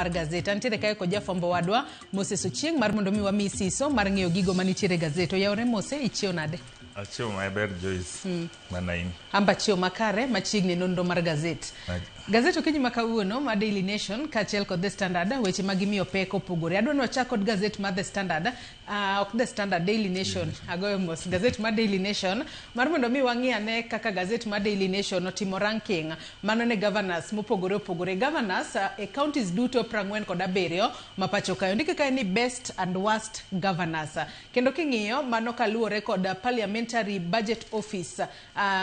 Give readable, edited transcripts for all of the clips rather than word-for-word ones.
Mar gazet. Antiere kae kod jafwambo wadwa Moses Ochieng' mar mondo mi wami siso mar ng'eyo gigo manitiere e gazet. Oyawore Mose, ichiew nade? Achiew maber Joyce. Mana in. Amba chiew makare machiegni nonro mar gazet. Gazet okinyi ma kawuono ma Daily Nation kaachiel kod The Standard weche ma gimiyo pek opogore. Adwa ni wachak kod gazet mar The Standard. Ok The Standard, Daily Nation. Agoyo mos. Gazet mar Daily Nation mar mondo mi wang'i ane kaka gazet mar Daily Nation otimo ranking mano ne governors mopogore opogore. Governors e counties duto 47 ma pacho kae. Ondike kae ni best and worst governors. Kendo king'iyo mano kaluwore kod Parliamentary Budget Office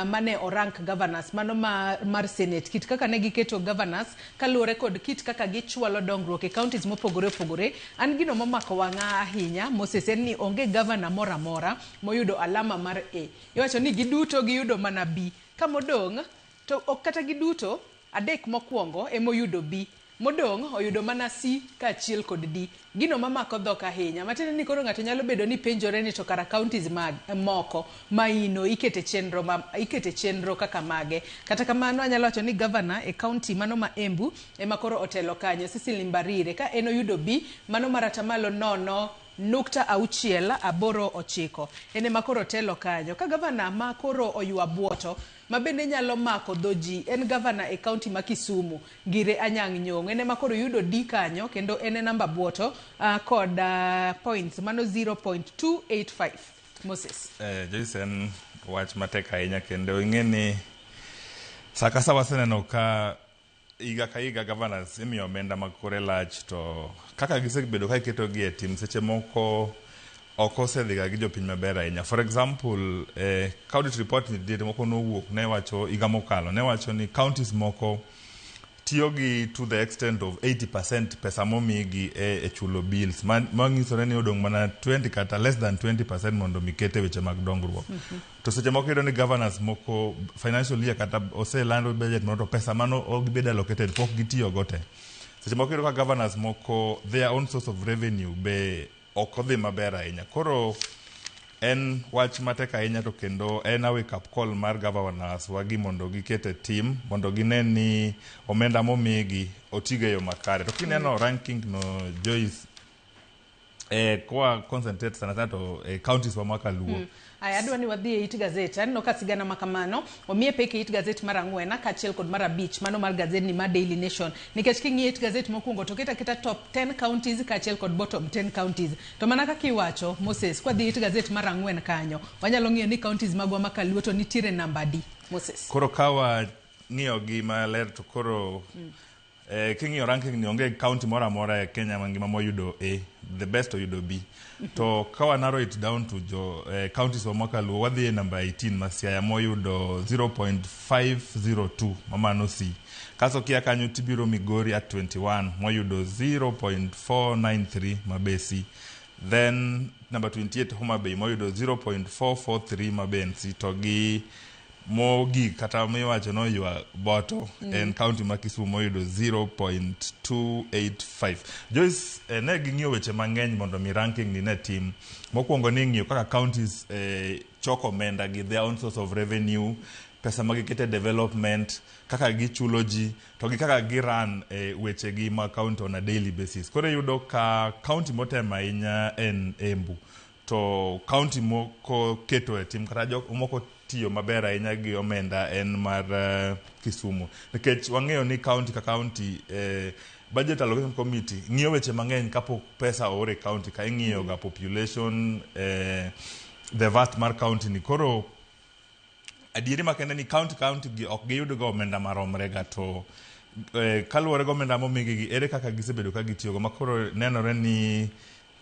mane orank governors mano ma, mar Senate. Kit kaka ne giketo governors kaluwore kod kit kaka gichwalo dongruok e counties mopogore opogore. An gino momako wang'a ahinya Moses en ni onge governor moro amora moyudo alama mar A. Iwacho ni giduto giyudo mana B. Ka modong' to ok kata giduto, adek mokwongo emoyudo B. Modong' oyudo mana C kaachiel kod D. Gino mamako dhok ahinya. Matiende ni koro ng'ato nyalo bedo ni penjore ni to kara counties mag, moko maino ikete chenro ma, ikete chenro kaka mage. Kata kamano anyalo wacho ni governor e county mano ma Embu ema koro otelo kanyo, Cecily Mbarire. Ka en oyudo B, mano mar atamalo 0.689. En ema koro otelo kanyo. Ka governor ma koro oywa buoto ma bende nyalo mako dho ji en gavana e kaunti ma Kisumu, Ngire Anyang' Nyong'o. En ema koro yudo D kanyo kendo en e namba buoto kod points mano 0.285. Moses. Joyce, en wach matek ahinya kendo ing'e ni sa ka sa waseneno ka higa ka higa governors imiyo omenda ma kore lach to kaka gisebedo ka iketogi e tim seche moko ok osedhiga gi jopiny maber ahinya. For example, audit report ni diere moko nowuok ne wacho higa mokalo ne wacho ni counties moko tiyo gi to the extent of 80% pesa momigi e chulo bills manyisore ni odong' mana 20 kata less than 20% mondo mi ket e weche mag dongruok. To seche moko iyudo ni governors moko financial year kata oselando budget moro to pesa mano ok gibed allocated pok gitiyo go te. Seche moko iyudo ka governors moko their own source of revenue be ok odhi maber ahinya. Koro en wach matek ahinya to kendo en a wake up call mar governors wagi mondo giket e tim mondo gine ni omenda momigi otigo e yo makare. To kineno ranking no Joyce, kwa concentrate sana sana to counties wa makaluo. Aya, adwa ni wadhi e it gazet. Aneno ka sigana ma kamano omiye pek e it gazet mar ang'wen kaachiel kod mar abich mano mar gazet ni mar Daily Nation. Nikech king'iyo it gazet mokwongo to oketo aketa top 10 counties kaachiel kod bottom 10 counties. To mana kaka iwacho Moses, kwadhi e it gazet mar ang'wen kanyo, wanyalo ng'iyo ni counties magwa ma kaluo to nitiere namba adi, Moses? Koro ka wang'iyo gi maler to koro king'iyo ranking ni onge county moro amora e Kenya mangima moyudo A, the best oyudo B. To ka wa narrow it down to jo counties wa makaluo wadhi e number 18 ma Siaya moyudo 0.502 mamano C. Kaso kia kanyo tibiro Migori at 21 moyudo 0.493 mabe C. Then number 28 Homa Bay moyudo 0.443 mabe en C to gi mogik kata miwacho noywa boto en county ma Kisumu moyudo 0.285. Joyce, ne ging'iyo weche mang'eny mondo mi ranking ni ne tim. Mokwongo ni ng'iyo kaka counties choko omenda gi their own source of revenue, pesa ma gikete development, kaka gichulo ji, to gi kaka gi run weche gi ma county on a daily basis. Koro iyudo ka county motemo ahinya en Embu. To county moko keto e tim kata jok moko tiyo maber ahinya gi omenda en mar Kisumu. Nikech wang'eyo ni county ka county budget allocation committee ng'iyo weche mang'eny kapok pesa oor e county ka ing'iyo ga population, the vast mar county ni. Koro adieri makende ni county gi ok giyud ga omenda maromre ga to kaluwore gi omenda momigi gi ere kaka gisebedo ka gitiyogo ma koro nenore ni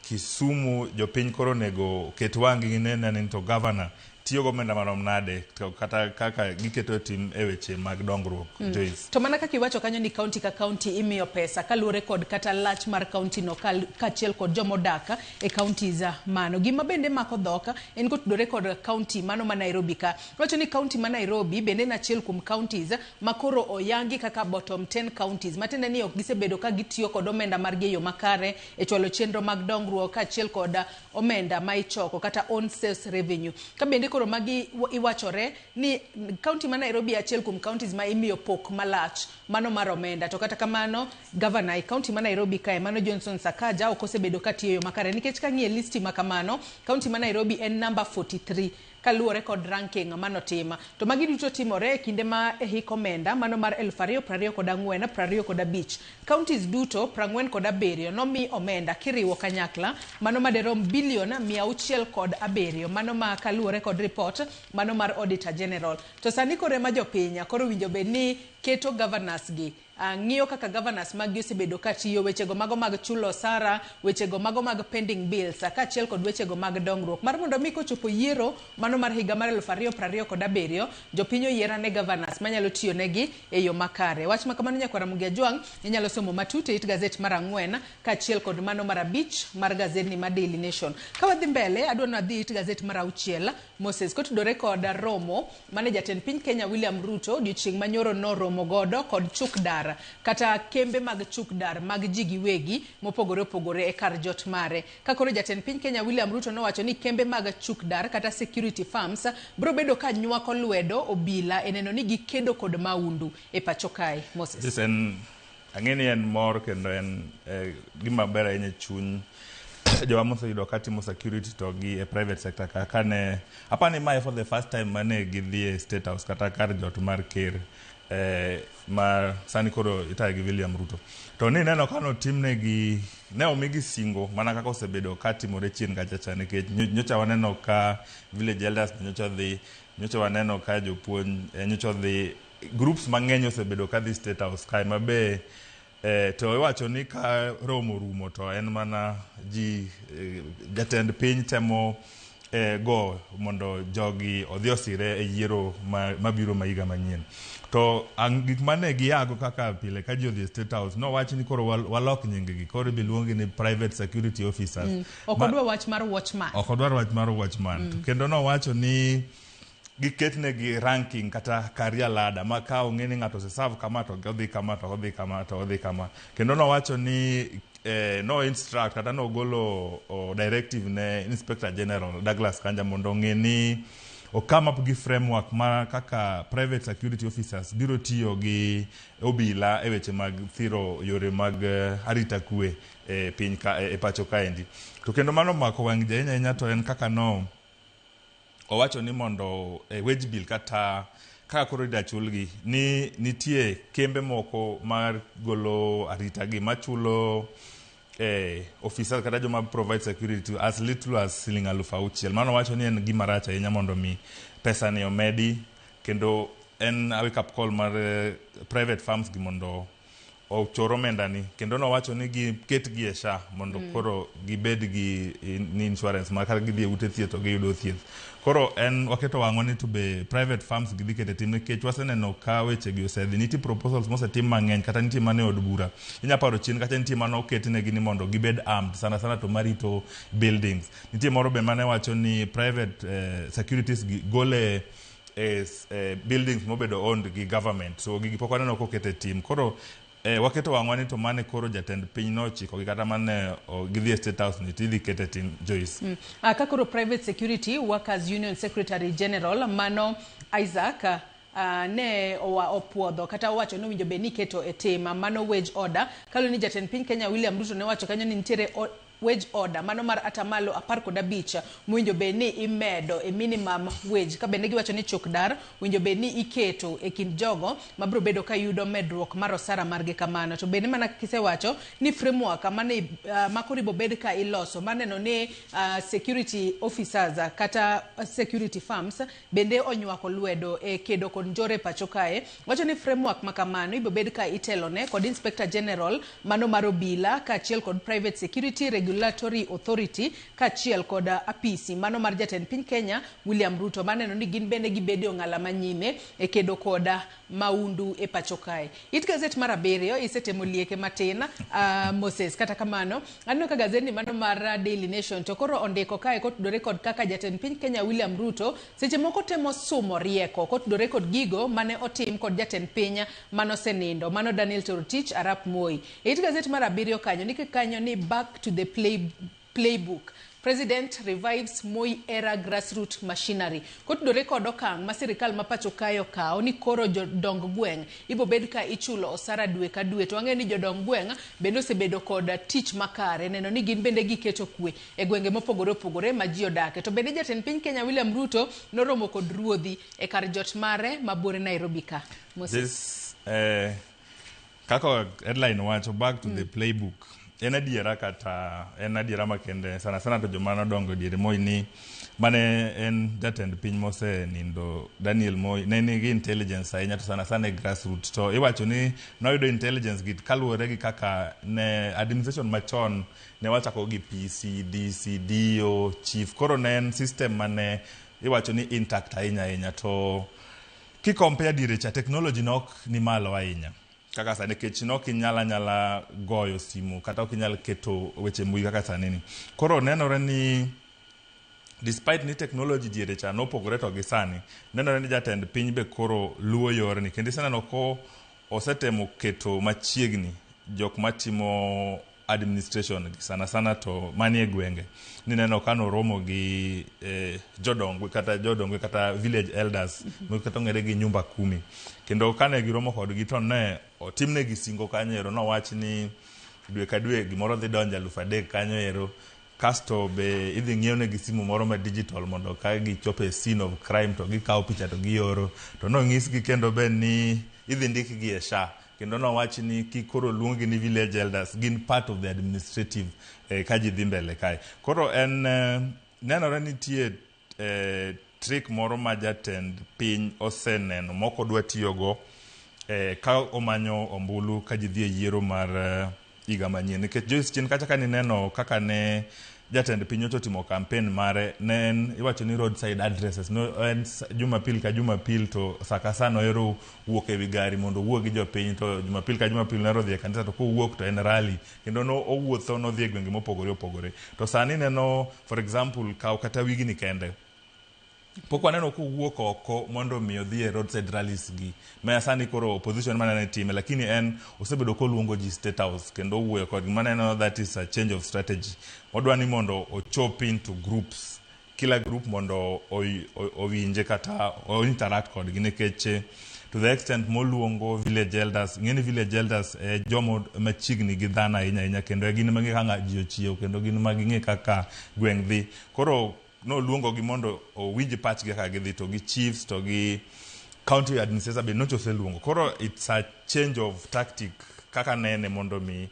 Kisumu jopiny koro onego ket wang'gi gine ni to governor tiyo gi omenda marom nade to kata kaka giketo e tim e weche mag dongruok. Joyce. To mana kaka iwacho kanyo ni county ka county imiyo pesa kaluwore kod kata lach mar county no kaachiel kod jomodak e counties mano. Gima bende mako dhok en kotudore kod county mano ma Nairobi ka. Iwacho ni county ma Nairobi bende en achiel kuom counties ma koro oyangi kaka bottom 10 counties. Matiende ni ok gisebedo ka gitiyo kod omenda margi e yo makare e chwalo chenro mag dongruok kaachiel kod omenda ma ichoko kata own sales revenue. Ka bende koro magi iwachore ni kaunti ma Nairobi achiel kuom counties ma imiyo pok malach mano mar omenda. To kata kamano gavana e kaunti ma Nairobi kae mano Johnson Sakaja ok osebedo katiyo e yo makare nikech kang'iye listi ma kamano kaunti ma Nairobi en namba 43 kaluwore kod ranking manotim. To magi duto timore e kinde ma e hik omenda mano mar 2024 25. Counties duto 47 nomi omenda kiriwo kanyakla mano maderom bilion 607 mano ma kaluwore kod report mano mar Auditor General. To sani koro ema jopiny koro winjo bed ni keto governors gi ng'iyo kaka governors maggi osebedo katiyo, wechego mago mag chulo osara, wechego mago mag pending bills, kaachiel kod wechego mag dongruok. Mar mondo mi kochopo yiero mano mar higa mar 2027, jopiny oyier ane governors manyalo tiyo negi e yo makare. Wach ma kamano nyakwar Ramogi Ajwang' inyalo somo matut e it gazet mar 4 kaachiel kod mano mar 5 mar gazedni mar Daily Nation. Ka wadhi mbele, adwa ni wadhi it gazet mar 6 Moses, kotudore kod romo mane jatend piny Kenya William Ruto odiochieng' manyoro noromo godo kod chukdar kata kembe mag chukdar mag ji giwegi mopogore opogore e kar jot mare. Ka koro jatend piny Kenya William Ruto nowacho ni kembe mag chukdar kata security firms biro bedo ka nywako lwedo obila e neno ni gikedo kod maundu e pacho kae. Moses. This en ang'e ni en mor kendo en gima ber ahinya e chuny joma moseyudo ka timo security to gi e private sector ka kane apani mae for the first time mane gidhi e State House kata kar jot mar ker ma sani koro itayo gi William Ruto. To ni neno ka notimnegi, ne omigi singo mana kaka osebedo ka timore chien kacha cha nikech nyocha waneno ka village elders nyocha dhi, nyocha waneno ka jopuonj nyocha odhi, groups mang'eny osebedo ka dhi State House kae mabe to iwacho ni ka romo rumo to en mana ji jatend piny temo go mondo jogi odhi osire e yiero mabiro ma higa manyien. To gik mane giago kaka pile ka ji odhi e State House nowach ni koro walok nying gi, koro ibi luongi ni private security officers. Ok odwa wach mar watchman. Ok odwar wach mar watchman. Kendo nowacho ni giketnegi ranking kata career ladder ma ka ong'e ni ng'ato oseserve kama to odhi kama to odhi kama to odhi kama. Kendo nowacho ni no instruct kata nogolo directive ne Inspector General Douglas Kanja mondo ong'e ni o come up gi framework ma kaka private security officers biro tiyo gi obila e weche mag thiro yore mag arita kwe e piny ka e pacho kaendi. To kendo mano mako wang' ji ahinya ahinya to en kaka no owacho ni mondo wage bill kata kaka koro ida chulgi ni nitie kembe moko mar golo arita gi machulo officers kata joma provide security as little as siling 6,000. Mano wacho ni en gima rach ahinya mondo mi pesa ni omedi kendo en a wake up call mar private firms gi mondo ochor omenda ni kendo nowacho ni giket gi e SHA mondo koro gibed gi ni insurance ma kata gidhi e ute thieth to giyudo thieth. Koro en waketo wang'wa ni to be private firms gi dhi keto e tim nikech waseneno ka weche gi osedhi. Nitie proposals mosetim mang'eny kata nitie mane od bura. Inya paro chien kacha nitie mane oketnegi ni mondo gibed armed sana sana to marito buildings. Nitie moro be mane wacho ni private securities gi gole buildings mobedo owned gi government. So gigi pok waneno koket e tim. Koro waketo wang'wa ni to mane koro jatend piny nochiko gi kata mane gidhi e State House ni tidhi kete tim Joyce. Ka koro Private Security Workers Union Secretary General mano Isaac ne opuodho kata owacho ni owinjo bed ni iketo e tim mano wage order kaluwore ni jatend piny Kenya William Ruto ne wacho kanyo ni nitiere wage order mano mar atamalo 15 mowinjo bed ni imedo e minimum wage ka bende giwacho ni chuk dar winjo bed ni iketo e kind jogo mabiro bedo ka yudo medruok mar osara margi kamano. To bende mana kisewacho ni framework mane makoro ibo bed ka iloso maneno ni security officers kata security firms bende onywako lwedo e kedo kod njore pacho kae. Wacho ni framework makamano ibo bed ka itelone kod Inspector General mano mar obila kaachiel kod Private Security Regulatory Authority kaachiel kod apisi mano mar jatend piny Kenya William Ruto maneno ni gin bende gibedo ong'ala manyime e kedo kod maundu e pacho kae. It gazet mar 7 isetemo lieke matin Moses. Kata kamano aneno ka gazet ni mano mar Daily Nation to koro ondiko kae kotudore kod kaka jatend piny Kenya William Ruto seche moko temo sumo rieko kotudore kod gigo mane otim kod jatend piny manosenindo mano Daniel Toroitich arap Moi. It gazet mar 7 kanyo ndike kanyo ni back to the playbook. President revives Moi era grassroots machinery. Kotudore kod okang' ma sirikal ma pacho kae okawo ni koro jodong gweng' ibobed ka ichulo osara dwe ka dwe. To wang'eyo ni jodong gweng' bende osebedo kod tich makare neno ni gin bende giketo kwe e gwenge mopogore opogore ma ji odake. To bende jatend piny Kenya William Ruto noromo kod ruodhi e kar jot mare ma buore Nairobi ka. Moses. This, kaka headline wacho, back to the playbook. En adiera kata en adiera makende sana sana to joma nodongo diere Moi ni mane en jatend piny mosenindo Daniel Moi ne nigi intelligence ahinya to sana sana e grassroots to iwacho ni noyudo intelligence gi kaluwore gi kaka ne administration machon ne wachako gi PC, DC, DO, chief koro ne en system mane iwacho ni intact ahinya ahinya to kicompare diere cha technology nok ni malo ahinya kaka sani nikech nok inyal anyala goyo simu kata ok inyal keto weche mbui kaka sani ni koro nenore ni despite ni technology diere cha nopogore to gi sani nenore ni jatend piny be koro luwo yorni kendo iseneno ko osetemo keto machiegni jok matimo administration gi sana sana to manie gwenge nineno ka noromo gi jodongwe kata jodongwe kata village elders mm kata ong'ere gi nyumba kumi kendo kane giromo kodgi to ne otimnegi singo kanyo ero nowach ni dwe ka dwe gimoro dhi donjo 3,000 kanyo ero kasto be idhi ng'iewnegi simu moro ma digital mondo ka gichopo e scene of crime to gikawo picha to gioro to nonyisgi kendo be ni idhi ndikgi e SHA kendo nowach ni kik koro luonggi ni village elders gin part of the administrative ka ji dhi mbele kae koro en nenore nitie trick moro ma jatend piny oseneno mok odwa tiyogo ka omanyo ombulu ka ji dhi e yiero mar higa manyien nikech Joyce chien kacha ka nineno kaka ne jatend piny nyocha otimo campaign mare ne en iwacho ni roadside addresses no en jumapil ka jumapil to sa ka sa nohero wuok ewi gari mondo owuo gi jopiny to jumapil ka jumapil nohero dhi e kanisa to kowuok to en rally kendo no owuotho nodhi e gwenge mopogore opogore to sani neno for example kaw kata wigni kende pok waneno kowuok oko mondo mi odhi e roadside rallies gi ma sani koro opposition manene time lakini en osebedo koluongo ji state house kendo owuoyo kodgi maneno that is a change of strategy odwa ni mondo ochop into groups kila group mondo owinje kata o interact kodgi nikech to the extent moluongo village elders ing'e ni village elders e jomo machiegni gi dhano ahinya ahinya kendo e gin ma ging'e kaka ji ochiew kendo gin ma ging'e kaka gweng' dhi koro noluongogi mondo owinj pachgi kaka gidhi to gi chiefs to gi county administrator be nyocha oseluongo koro it's a change of tactic kaka nene mondo mi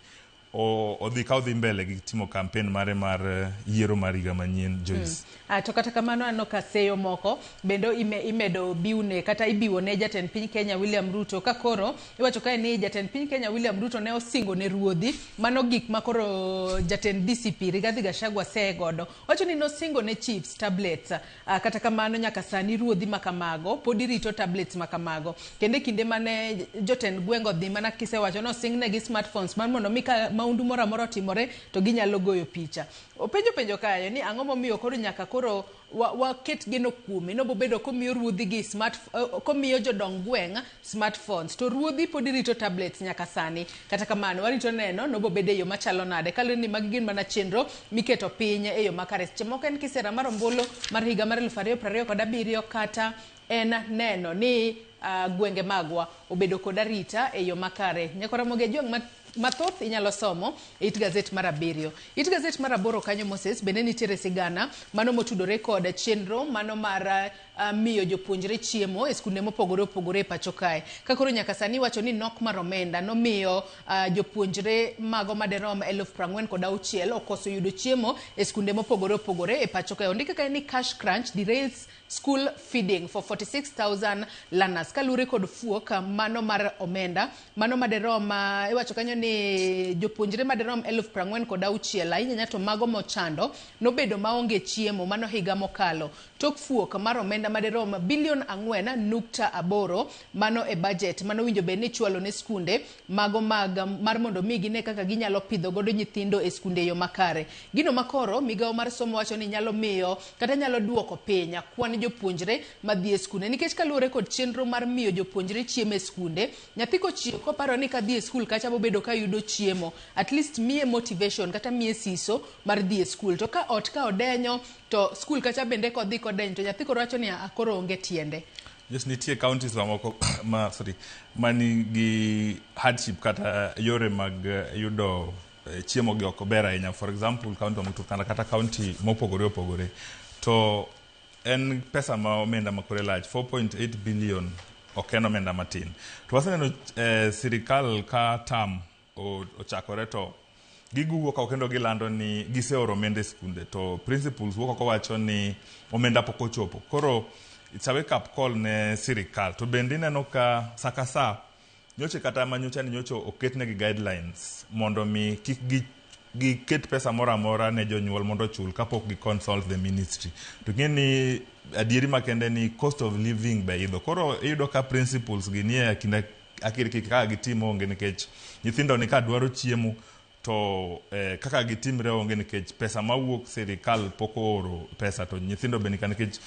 odhi ka odhi mbele gi timo campaign mare mar yiero mar higa manyien Joyce. To kata kamano aneno ka seyo moko bende imedo biwne kata ibiwo ne jatend piny Kenya William Ruto ka koro iwacho kae ni jatend piny Kenya William Ruto ne osingo ne ruodhi mano gik ma koro jatend DCP Rigathi Gachagua seye godo wacho ni nosingo ne chiefs tablets kata kamano nyaka sani ruodhi makamago pod irito tablets makamago kendo e kinde mane jotend gweng' odhi mana kisewacho nosing negi smartphones mar mondo mi ka maundu moro amora otimore to ginyalo goyo picha openjo penjo kayo ni ang'o momiyo koro nyaka koro waket geno kuome nobobedo komiyo ruodhi gi smart komiyo jodong gweng' smartphones to ruodhi pod irito tablets nyaka sani kata kamano warito neno nobobedo e yo machalo nade kaluwore ni magi gin mana chenro miketo piny e yo makare seche moko en kisera mar ombulu mar higa mar 2027 kata en neno ni gwenge magwa obedo kod arita e yo makare nyakora Ramogi Ajwang' mathoth inyalo somo e it gazet mar 7. It gazet mar 8 kanyo Moses bende nitiere sigana mano motudore kod chenro mano mar miyo jopuonjre chiemo e skunde mopogore opogore e pacho kae. Ka koro nyaka sani iwacho ni nok mar omenda nomiyo jopuonjre mago maderom 46,000 okoso yudo chiemo e skunde mopogore opogore e pacho kae. Ondike kae ni cash crunch derails school feeding for 46,000 learners. Kaluwore kod fuok mano mar omenda mano maderom iwacho kanyo ni jopuonjre maderom 46,000 ahinya to mago mochando nobedo maonge chiemo mano higa mokalo tok fuok mar omenda omenda maderom bilion 4.8 mano e budget mano winjo bed ni chwalo ne skunde mago mag mar mondo mi gine kaka ginyalo pidho godo nyithindo e skunde e yo makare. Gino makoro migawo mar somo wacho ni nyalo miyo kata nyalo duoko piny kwan jopuonjre madhi e skunde nikech kaluwore kod chenro mar miyo jopuonjre chiemo e skunde, nyathi kochiew koparo ni kadhi e skul kacha bobedo kayudo chiemo, at least miye motivation kata miye siso mar dhi e skul. To ka ot ka odenyo to skul kacha bende kodhi kodenyo to nyathi koro wacho ni "Ah, koro onge tiende." Yes, nitie counties mamoko ma, sorry, manigi hardship kata yore mag yudo chiemo gi ok ber ahinya. For example, county mag Turkana kata county mopogore opogore. To en pesa ma omenda ma kore lach, 4.8 billion ok en omenda matin. To waseneno sirikal ka term ochakore to giguo oko kendo gilando ni giseoro omenda e skunde, to principals wuok oko wacho ni omenda pok ochopo. Koro it's a wake up call ne sirikal. To bende ineno ka sa ka sa nyoche kata manyocha ni nyocha oketnegi guidelines mondo mi kik gi giket pesa moro amora ne jonyuol mondo ochul kapok gi consult the ministry. To ing'e ni adieri makende ni cost of living be idho. Koro iyudo ka principals gi nie kind akirikiki kaka gitimo onge, nikech nyithindo ni ka dwaro chiemo to kaka gitimre onge, nikech pesa mawuok sirikal pok ooro pesa, to nyithindo be nika nikech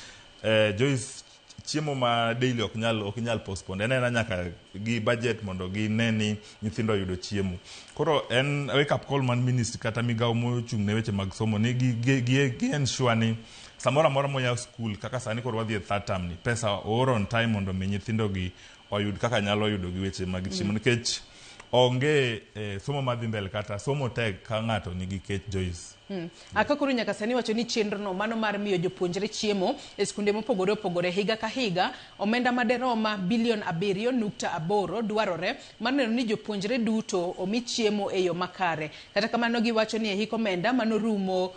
Joyce, chiemo ma daily ok nyal postpone, en ena nyaka gi budget mondo gine ni nyithindo oyudo chiemo. Koro en wake up call man ministry kata migawo mochung' ne weche mag somo ni gi ensure ni samoro amora moyaw skul, kaka sani koro wadhi e third term, ni pesa oor on time mondo mi nyithindo gi oyud kaka nyalo yudo gi weche mag chiemo, nikech onge somo madhi mbele kata somo tek ka ng'ato nigi kech, Joyce. Aka koro nyaka sani wacho ni chenro no mano mar miyo jopuonjre chiemo e skunde mopogore opogore higa ka higa, omenda maderoma bilion 7.8 dwarore mar neno ni jopuonjre duto omi chiemo e yo makare. Kata kamano, giwacho ni e hik omenda manorumo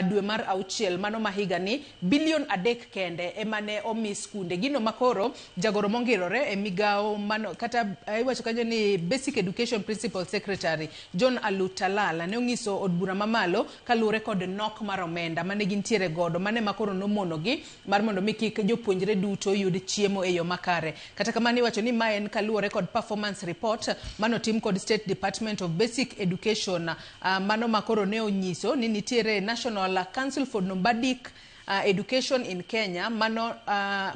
dwe mar auchiel mano ma higani, bilion 3 kende ema ne omi skunde. Gino makoro jagoro mongirore e migawo mano kata iwacho kanyo ni Basic Education Principal Secretary John Alutalala ne onyiso od bura mamalo kaluwore kod nok mar omenda mane gintiere godo mane ma koro nomonogi mar mondo mi kik jopuonjre duto yud chiemo e yo makare. Kata kamano, iwacho ni ma en kaluwore kod performance report manotim kod State Department of Basic Education, mano ma koro ne onyiso ni nitiere National Council for Nomadic Education in Kenya mano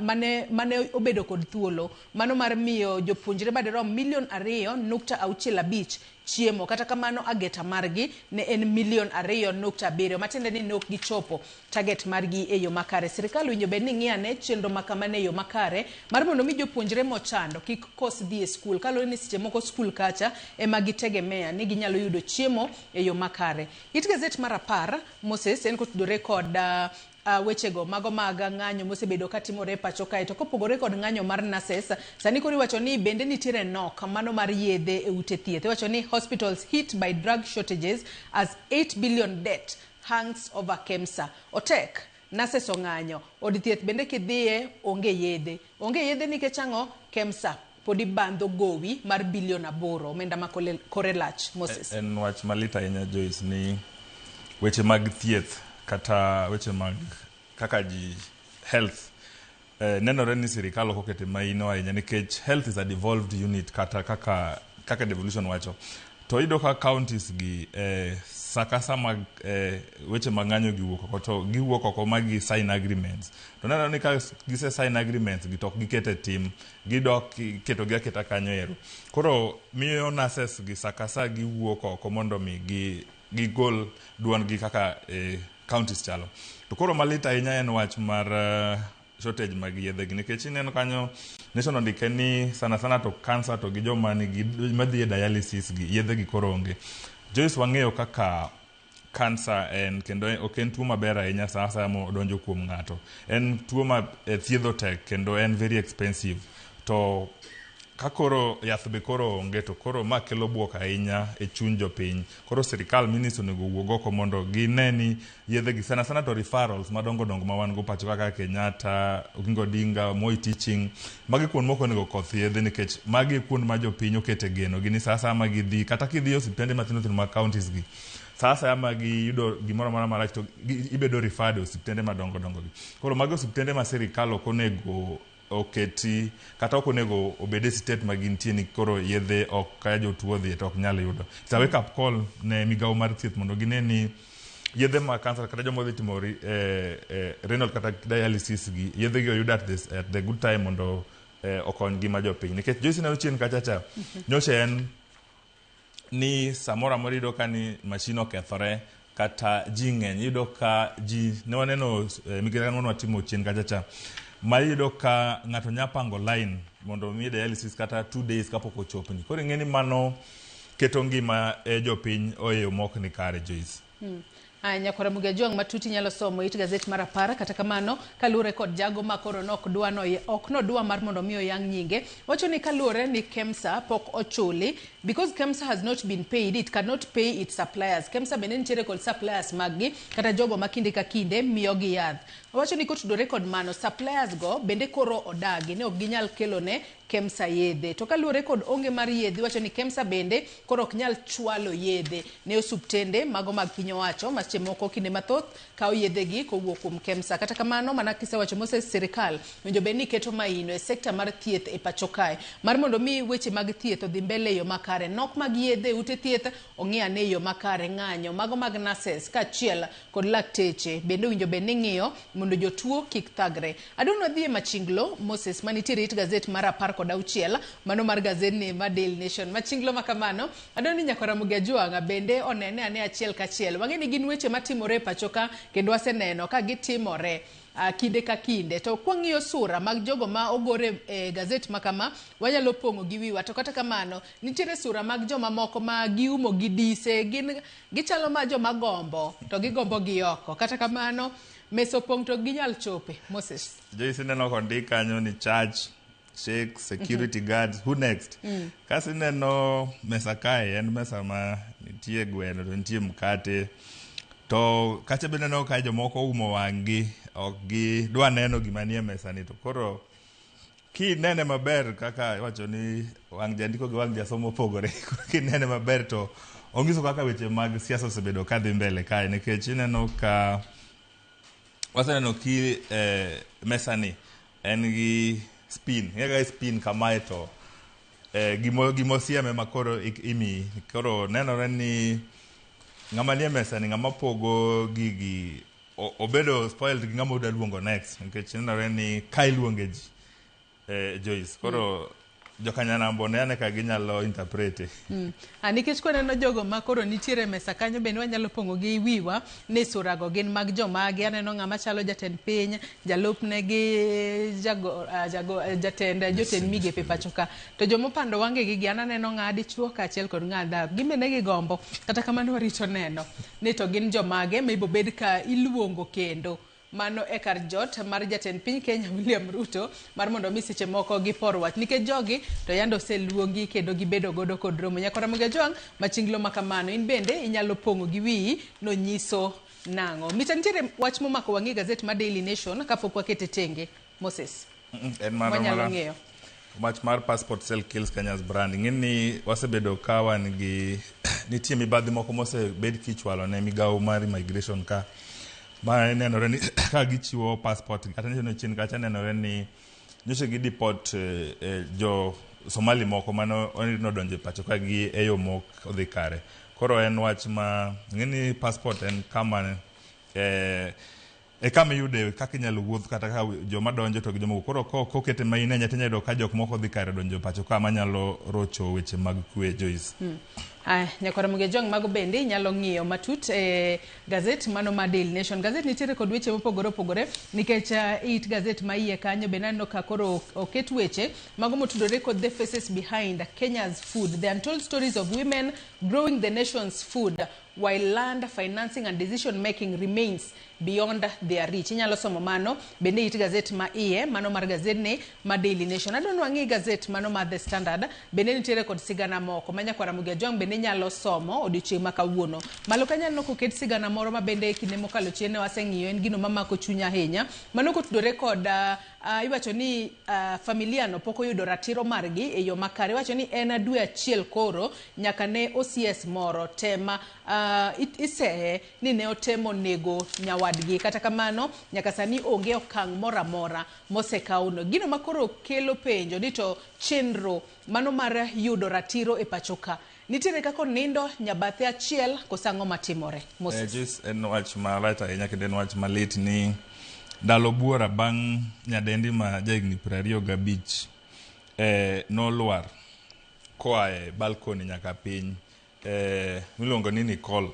mane obedo kod thuolo mano mar miyo jopuonjre madirom milion 2.65 chiemo. Kata kamano, ageta margi ne en milion 2.7, matiende ni ne ok gichopo target margi e yo makare. Sirikal winjo bed ni ng'iyo chenro ma kamano e yo makare mar mondo mi jopuonjre mochando kik kos dhi e skul, kaluwore ni seche moko skul kacha ema gitegemea ni ginyalo yudo chiemo e yo makare. It gazet mar 10, Moses, en kotudore kod wechego mago mag ng'anyo mosebedo katimore e pacho kae. To kopogore kod ng'anyo mar nurses, sani koro iwacho ni bende nitiere nok mano mar yedhe e ute thieth. Iwacho ni hospitals hit by drug shortages as 8 billion debt hangs over KEMSA. Otek nurses ong'anyo, od thieth bende kidhiye onge yedhe, onge yedhe nikech ang'o? KEMSA pod ibandho gowi mar bilion 8, omenda ma kore lach, Moses. En wach malit ahinya, Joyce, ni weche mag thieth kata weche mag kaka ji health nenore ni sirikal ok okete maino ahinya, nikech health is a devolved unit kata kaka devolution wacho. To iyudo ka counties gi sa ka sa mag weche mag ng'anyo gi wuok oko, to giwuok oko ma gi sign agreements, to nenore ni ka gise sign agreements gi to ok giketo e tim, gidok ketogi aketa kanyo ero. Koro miyo nurses gi sa ka sa giwuok oko mondo mi gi gigol duondgi kaka counties chalo. To koro malit ahinya en wach mar shortage mag yedhe gi, nikech ineno kanyo Nation ondike ni sana sana to cancer to gi joma nigi madhi e dialysis gi yedhe gi koro onge. Joyce, wang'eyo kaka cancer en, kendo ok en tuo maber ahinya sa asaya modonjo kuom ng'ato. En tuo ma thiedho tek kendo en very expensive. To ka koro yath be koro onge, to koro ma kelo buok ahinya e chuny jopiny. Koro sirikal, ministry onego owuog oko mondo gine ni yedhe gi, sana sana to referrals madongo dongo ma wan go pacho kaka Kenyatta, Oginga Odinga, Moi Teaching, magi kuond moko onego koth yedhe, nikech magi e kuond ma jopiny okete geno gi ni sa asaya ma gidhi, kata kidhi e osiptende mathindo thindo mag counties gi. Sa asaya ma giyudo gimoro amora marach to ibedo referred e osiptende madongo dongo gi. Koro mago osiptende ma sirikal ok onego oketi kata ok onego obed e state ma gintie ni koro yedhe ok ka jotuo odhiye to ok nyal yudo. It's a wake up call ne migawo mar thieth mondo gine ni yedhe mag kansa kata joma odhi timo renal kata dialysis gi yedhe gi oyud at the good time mondo okony ngima jopiny. Nikech Joyce ineno chien kacha cha nyocha en ni samoro amora iyudo ka ni machine okethore kata ji ng'eny iyudo ka ji ne waneno migepe mane watimo chien kacha cha ma iyudo ka ng'ato nya pango line mondo omiye dialysis kata 2 days kapok ochopni. Koro ing'e ni mano keto ngima jopiny e yo mok ni kare, Joyce. Aya, nyakwara Muga Jwang' matut inyalo somo it gazet mar 10. Kata kamano, kaluwore kod jago ma koro nok dwa no ok nodwa mar mondo mi oyang nyinge, wacho ni kaluwore ni KEMSA pok ochuli, because KEMSA has not been paid, it cannot pay its suppliers. KEMSA bende nitiere kod suppliers mag gi kata jogo ma kinde ka kinde miyogi yath. Owacho ni kotudore kod mano, suppliers go bende koro odagi ni ok ginyal kelo ne KEMSA yedhe. To kaluwore kod onge mar yedhe, iwacho ni KEMSA bende koro ok nyal chwalo yedhe ne osuptende mago mag piny owacho ma seche moko kinde mathoth kawo yedhe gi kowuok kuom KEMSA. Kata kamano, mana kisewacho Moses, sirikal owinjo bed ni keto maino e sekta mar thieth e pacho kae mar mondo mi weche mag thieth odhi mbele e yo makare. Nok mag yedhe e ute thieth ong'i ane e yo makare. Ng'anyo mago mag nurses kaachiel kod lakteche bende owinjo bed ni ng'iyo mondo jotuo kik thagre. Adwa wadhi e machinglo Moses manitiere it gazet mar 16, mano mar gazet ni mar Daily Nation. Machinglo ma kamano, adwa ni nyakwara Ramogi Ajwang'a bende onene ane achiel kachiel. Wang'e ni gin weche matimore e pacho ka kendo waseneno ka gitimore kinde ka kinde. To kwang'iyo sura mag jogo ma ogore e gazet ma kama, wanyalo pong'o gi wiwa. To kata kamano, nitiere sura mag joma moko ma giumo gi dise, gin gichalo ma joma gombo, to gigombo gi oko. Kata kamano, mesa opong' to ginyal chope. Moses. Joyce, ineno kondik kanyo ni church, sheikh, security guards, who next? Kasto ineno mesa kae en mesa ma nitie gweno to nitie mkate. To kacha be ineno ka jomoko oumo wang'gi, ok gidwa neno gima nie mesa ni. To koro kinene maber kaka iwacho ni wang' jandiko gi wang' jasomo opogore. Koro kinene maber to onyiso kaka weche mag siasa osebedo kadhi mbele kae nikech ineno ka waseneno ki mesa ni en gi spin. Ing'e kaka spin kamae to gimosiem ema koro imiyi. Koro nenore ni ng'ama nie mesa ni ng'ama pogo gigi obedo spoiled gi ng'ama odwa luongo next nikech nenore ni ka iluonge ji, Joyce. Koro jokanyanambo ne ane ka ginyalo interpret. Nikech kwaneno jogo ma koro nitiere e mesa kanyo bende wanyalo pong'o gi wiwa ni surago gin mag jomage. Aneno ng'ama chalo jatend piny, jalupne gi jago, jago, jatend jotend migepe pacho ka. To jomopando wangegi gi an aneno ng'a dichuo kaachiel kod ng'a dhako. Gin bende gigombo. Kata kamano warito neno ni to gin jomage ma ibobed ka iluongo kendo mano e kar jot mar jatend piny Kenya William Ruto mar mondo mi seche moko gipor wach nikech jogi to yande oseluongi kendo gibedo godo kod romo. Nyakora Ramogi Ajwang' machinglo ma kamano in bende inyalo pong'o gi wiyi nonyiso nang'o. Mita nitiere wach momako wang'i e gazet mar Daily Nation kapok wakete tenge Moses. En mana Wanyalo ng'eyo. Wach mar passport sale kills Kenya's brand. Ing'e ni wasebedo ka wan gi nitie mibadhi moko mosebed kichwalo ne migawo mar immigration ka ma nenore ni ka gichiwo passport kata nyocha chien kacha nenore ni nyocha gi deport jo Somali moko mane nodonjo e pacho ka gi e yo mok odhi kare. Koro en wach ma ing'e ni passport en kama e kama iyude kaka inyalo wuoth kata ka joma donjo to gi joma wuok. Koro kokete main ahinya tinyalo yudo ka jok moko dhi kare donjo pacho ka manyalo rocho weche mag kwe, Joyce. Aya, nyakwara Ramogi Ajwang' mago bende inyalo ng'iyo matut e gazet mano mar Daily Nation. Gazet nitiere kod weche mopogore opogore nikech it gazet ma iye kanyo bende aneno ka koro oket weche mago motudore kod the faces behind Kenya's food, the untold stories of women growing the nation's food while land financing and decision making remains beyond their reach. Inyalo somo mano bende it gazet ma iye mano mar gazet ni ma Daily Nation. Adwa ni wang'i gazet mano mar The Standard bende nitiere kod sigana moko ma nyakwara Ramogi Ajwang' bende minyalo somo odiochieng' ma kawuono. Malo kanyo aneno koket sigana moro ma bende e kinde mokalo chien ne waseng'iyo, en gino mamako chuny ahinya. Mano kotudore kod iwacho ni familia no pok oyudo ratiro margi e yo makare. Iwacho ni en dwe achiel koro nyaka ne OCS moro tema iseye ni ne otemo nego nyawadgi. Kata kamano nyaka sani onge okang' moro amora mosekawno. Gino makoro kelo penjo ni to chenro mano mar yudo ratiro e pacho ka nitiere kaka onindo nyabathe achiel koso ang'o matimore? Moses. Joyce, en wach marach ahinya kendo en wach malit ni ndalo buora bang' nyadendi ma jahigni 25 nolwar koa e balcony nyaka piny miluongo ni Nicole.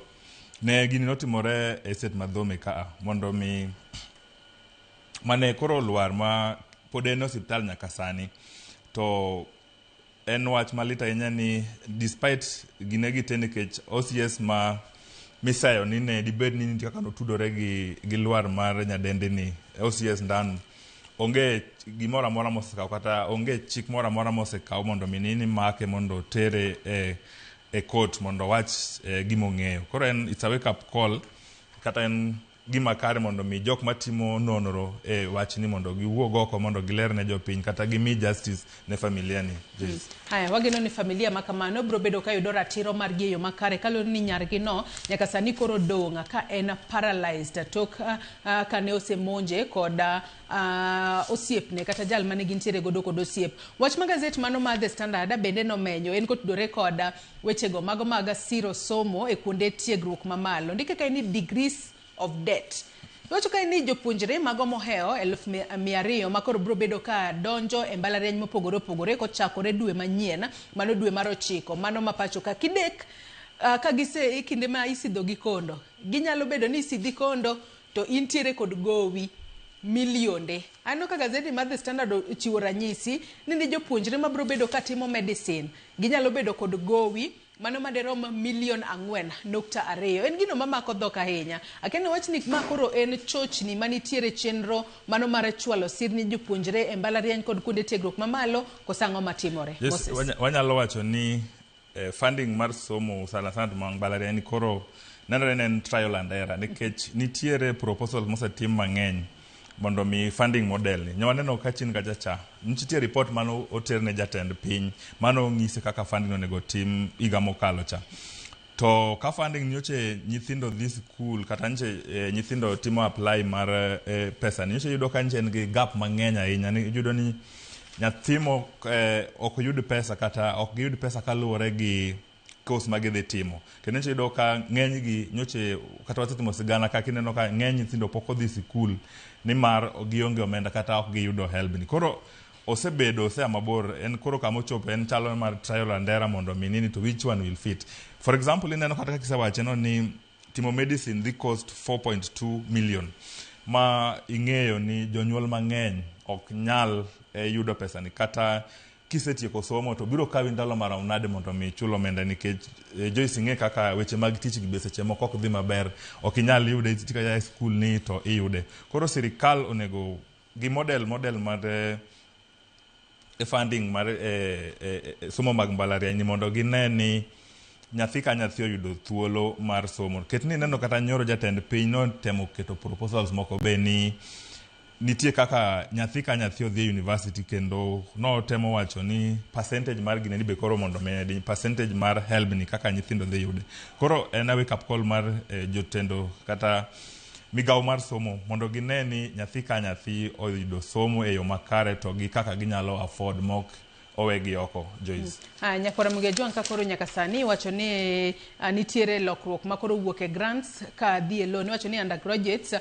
Ne gini notimore e estate ma Dhome kaa mondo mi mane koro olwar ma pod en e osiptal nyaka sani. To en wach malit ahinya ni despite gine gi te nikech OCS ma miseyo ni ne dibed ni nitie kaka notudore gi lwar mar nyadendi ni OCS Ndanu onge gimoro amora mosekaw kata onge chik moro amora mosekaw mondo mi nini make mondo tere e court mondo owach gima ong'eyo. Koro en it's a wake up call kata en gima kare mondo mi jok matimo nonro e wachni mondo giwuog oko mondo giler ne jopiny kata gimi justice ne familia ni. Joyce. Haya, wageno ni familia ma kamano biro bedo ka yudo ratiro margi e yo makare kaluwore ni nyargi no nyaka sani koro dong' ka en paralyzed tok kane osemonje kod osiepne kata jal mane gintiere godo kod osiep. Wach ma gazet mano mar The Standard bende nomenyo en kotudore kod wechego mago mag siro somo e kuonde tiegruok mamalo. Ndike kae ni degrees of debt. Iwacho kae ni jopuonjre mago mohewo 200,000 ma koro biro bedo ka donjo e mbalariany mopogore opogore kochakore dwe manyien, mano dwe mar 9, mano ma pacho ka kidek ka gise e kinde ma isidho gi kondo, ginyalo bedo ni isidhi kondo to intiere kod gowi milionde. Aneno ka gazeti mar The Standard ochiwo ranyisi ni jopuonjre mabiro bedo ka timo medicine ginyalo bedo kod gowi mano maderom milion 4.2. En gino mamako dhok ahinya. Akia wach ni ma koro en chochni manitiere chenro mano mar chwalo sir ni jopuonjre e mbalariany kod kuonde tiegruok mamalo koso ang'o matimore? Yes, Moses. Wanyalo wacho ni funding mar somo sana sana to mag mbalariany koro nenore ni en trial and error nikech nitiere proposals mosetim mang'eny mondo mi funding model ni. Ne waneno ka chien kacha cha nitie report mano oter ne jatend piny mano ng'ise kaka funding onego tim higa mokalo cha. To ka funding nyoche nyithindo dhi school kata nyoche nyithindo timo apply mar pesa ni nyoche yudo ka nyoche en gi gap mang'eny ahinya. Ni iyudo ni nyathi mo ok yud pesa kata ok giyud pesa kaluwore gi course ma gidhi timo. Kendo nyocha iyudo ka ng'eny gi nyoche kata wasetimo sigana kaka ineno ka ng'eny nyithindo pok odhi sikul nimar gionge omenda kata ok giyudo helb ni. Koro osebedo osea mabor en koro kama ochopo en chalo mar trial and error mondo mi nini to which one will fit. For example ineno kata kaka isewache no ni timo medicine dhi cost 4.2 million ma ing'eyo ni jonyuol mang'eny ok nyal yudo pesa ni kata kisetieko somo to biro kawi ndalo marom nade mondo mi ichul omenda nikech Joyce ing'e kaka weche mag tich gi be seche moko ok dhi maber ok inyal yude tika ya e skul ni to iyude. Koro sirikal onego gi model mar funding mar somo mag mbalariany ni mondo gine ni nyathi ka nyathi oyudo thuolo mar somo. Ket ni ineno kata nyoro jatend piny notemo keto proposals moko be ni nitie kaka nyathi ka nyathi odhi e university kendo notemo wacho ni percentage mar gine ni be koro mondo medi percentage mar helb ni kaka nyithindo dhi yude. Koro en a wake up call mar jotendo kata migawo mar somo mondo gine ni nyathi ka nyathi oyudo somo e yo makare to gi kaka ginyalo afford mok owegi oko. Joyce. Nyakwara Mugia Jwang' ka koro nyaka sani iwacho ni nitiere lokruok ma koro wuok e grants ka dhi e loan. Iwacho ni undergraduates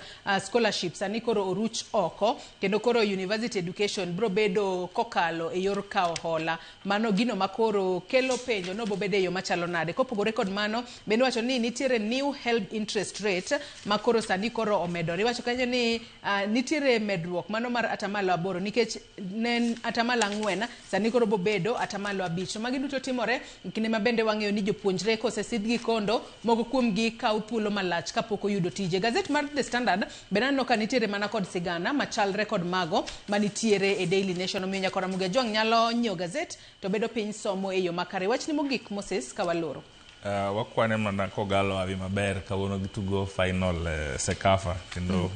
scholarships sani koro oruch oko kendo koro university education biro bedo kokalo e yor kawo hola. Mano gino ma koro kelo penjo no bobedo e yo machalo nade. Kopogore kod mano, bende iwacho ni nitiere new HELB interest rate ma koro sani koro omedore. Iwacho kanyo ni nitiere medruok mano mar 8% nikech ne en 4% sani koro bobedo 5%. Magi duto timore kinde ma bende wang'eyo ni jopuonjre kosesidh gi kondo moko kuomgi kawo thuolo malach kapok oyudo tije. Gazet mar The Standard bende aneno ka nitiere mana kod sigana machalre kod mago manitiere e Daily Nation. Omiyo nyakwara Mugia Jwang' nyalo nyiewo gazet to bedo piny somo e yo makare. Wachni mogik Moses ka waloro. Wakwane mana Kogalo awi maber kawuono gitugo final Sekafa kendo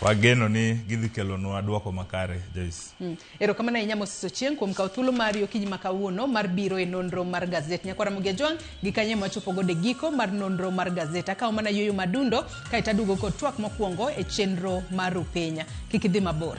wageno ni gidhi kelonwa duoko makare, Joyce. Erokamano ahinya, Moses Ochieng, kuom kawo thuolo mari okinyi ma kawuono mar biro e nonro mar gazet. Nyakwara Ramogi Ajwang' gi kanye machopo godo e giko mar nonro mar gazet. Akawo mana yueyo madundo kaeto aduogo kod twak mokwongo e chenro mar Rupiny. Kik idhi mabor.